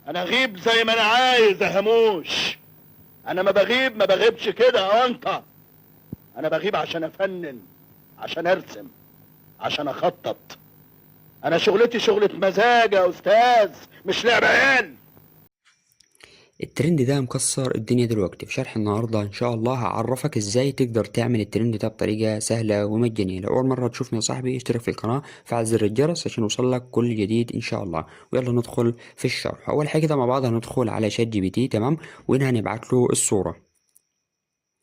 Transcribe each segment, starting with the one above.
انا اغيب زي ما انا عايز يا هموش. انا ما بغيب، ما بغيبش كده يا انت. انا بغيب عشان افنن، عشان ارسم، عشان اخطط. انا شغلتي شغلة مزاج يا استاذ، مش لعب عيال. الترند ده مكسر الدنيا دلوقتي. في شرح النهارده ان شاء الله هعرفك ازاي تقدر تعمل الترند ده بطريقة سهلة ومجانيه. لو اول مرة تشوفني يا صاحبي اشترك في القناة، فعل زر الجرس عشان يوصلك كل جديد ان شاء الله. ويلا ندخل في الشرح. اول حاجة كده مع بعض هندخل على ChatGPT، تمام؟ وهنا هنبعت له الصورة،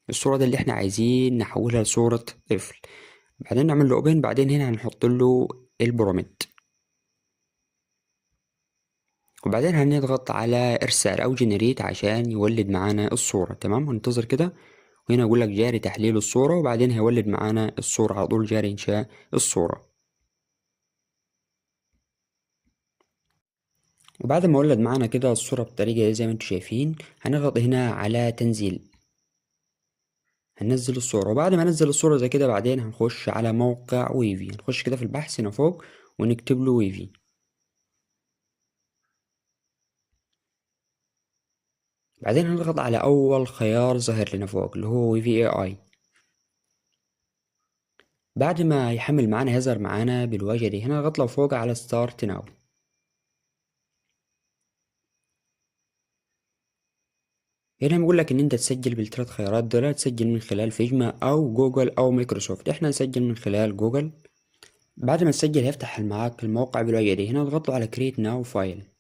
الصورة دي اللي احنا عايزين نحولها لصورة طفل. بعدين نعمل له open، بعدين هنا هنحط له ال prompt، وبعدين هنضغط على ارسال او generate عشان يولد معانا الصورة، تمام؟ هننتظر كده، وهنا يقول لك جاري تحليل الصورة، وبعدين هيولد معانا الصورة على طول، جاري انشاء الصورة. وبعد ما ولد معانا كده الصورة بالطريقة دي زي ما انتم شايفين، هنضغط هنا على تنزيل، هننزل الصورة. وبعد ما ننزل الصورة زي كده، بعدين هنخش على موقع ويفي، هنخش كده في البحث هنا فوق ونكتب له ويفي. بعدين هنضغط على أول خيار ظاهر لنا فوق اللي هو ويفي اي اي. بعد ما يحمل معانا هيظهر معانا بالواجهة دي. هنا نضغط له فوق على start now. هنا بيقول لك ان انت تسجل بالثلاث خيارات دول، تسجل من خلال فيجما او جوجل او مايكروسوفت. احنا نسجل من خلال جوجل. بعد ما تسجل هيفتح معاك الموقع بالواجهة دي. هنا نضغط له على create new file،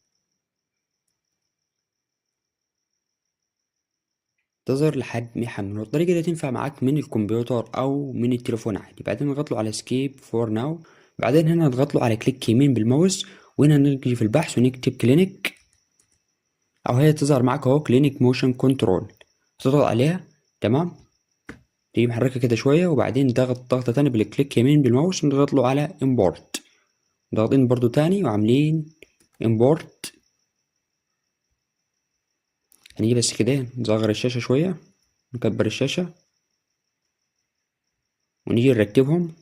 تظهر لحد ما يحمل. والطريقة دي تنفع معاك من الكمبيوتر أو من التليفون عادي. بعدين نضغط له على skip for now. بعدين هنا نضغط له على click يمين بالماوس، وهنا نجي في البحث ونكتب click، أو هي تظهر معاك أهو click motion control، تضغط عليها، تمام؟ تيجي محركة كده شوية، وبعدين ضغط ضغطة تاني بال click يمين بالماوس، ونضغط له على import، ضاغطين برضو تاني وعاملين import. هنيجي بس كده نصغر الشاشة شوية، نكبر الشاشة، ونيجي نرتبهم.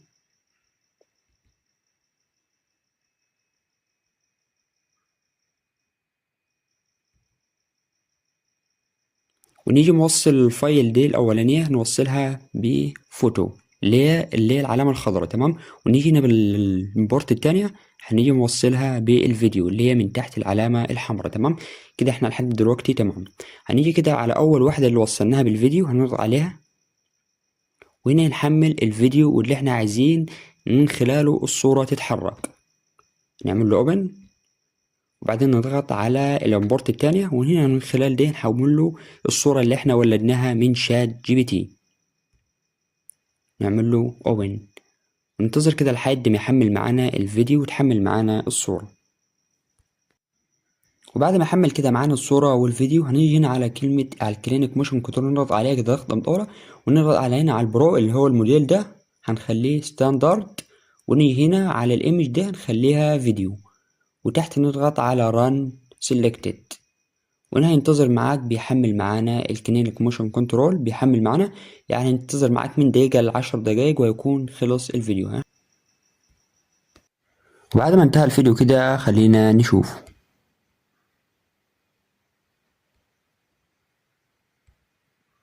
ونيجي نوصل ال file دي الأولانية نوصلها بفوتو اللي هي العلامة الخضراء، تمام؟ ونيجي هنا بال import التانية هنيجي نوصلها بالفيديو اللي هي من تحت العلامة الحمراء، تمام؟ كده احنا لحد دلوقتي تمام. هنيجي كده على أول واحدة اللي وصلناها بالفيديو، هنضغط عليها، وهنا نحمل الفيديو واللي احنا عايزين من خلاله الصورة تتحرك، نعمل له open، وبعدين نضغط على ال import التانية، وهنا من خلال ده نحول له الصورة اللي احنا ولدناها من ChatGPT، نعمل له open. ننتظر كده لحد ما يحمل معانا الفيديو وتحمل معانا الصورة. وبعد ما حمل كده معانا الصورة والفيديو، هنيجي هنا على كلمة على ال click motion control، نضغط عليها كده ضغطة مطولة، ونضغط على هنا على ال pro اللي هو الموديل ده هنخليه standard، ونيجي هنا على ال image ده هنخليها فيديو، وتحت نضغط على run selected، وهنا هينتظر معاك بيحمل معانا ال click motion control، بيحمل معانا يعني ينتظر معاك من دقيقة لعشر دقايق ويكون خلص الفيديو. ها، وبعد ما انتهى الفيديو كده خلينا نشوف.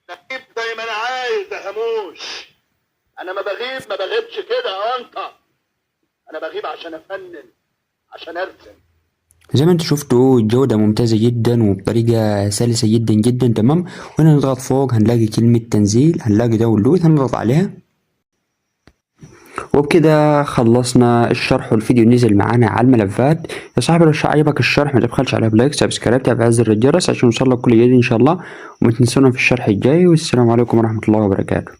بغيب زي ما انا عايز يا هموش. انا ما بغيب، ما بغيبش كده يا انت. انا بغيب عشان افنن، عشان ارسم. زي ما انتوا شفتوا الجودة ممتازة جدا وبطريقة سلسة جدا جدا، تمام؟ وهنا نضغط فوق هنلاقي كلمة تنزيل، هنلاقي download، هنضغط عليها. وبكده خلصنا الشرح والفيديو نزل معانا على الملفات. يا صاحبي لو عجبك الشرح ما تبخلش عليه ب like، subscribe، تفعيل زر الجرس عشان يوصلك كل جديد ان شاء الله، وما تنسونا في الشرح الجاي. والسلام عليكم ورحمة الله وبركاته.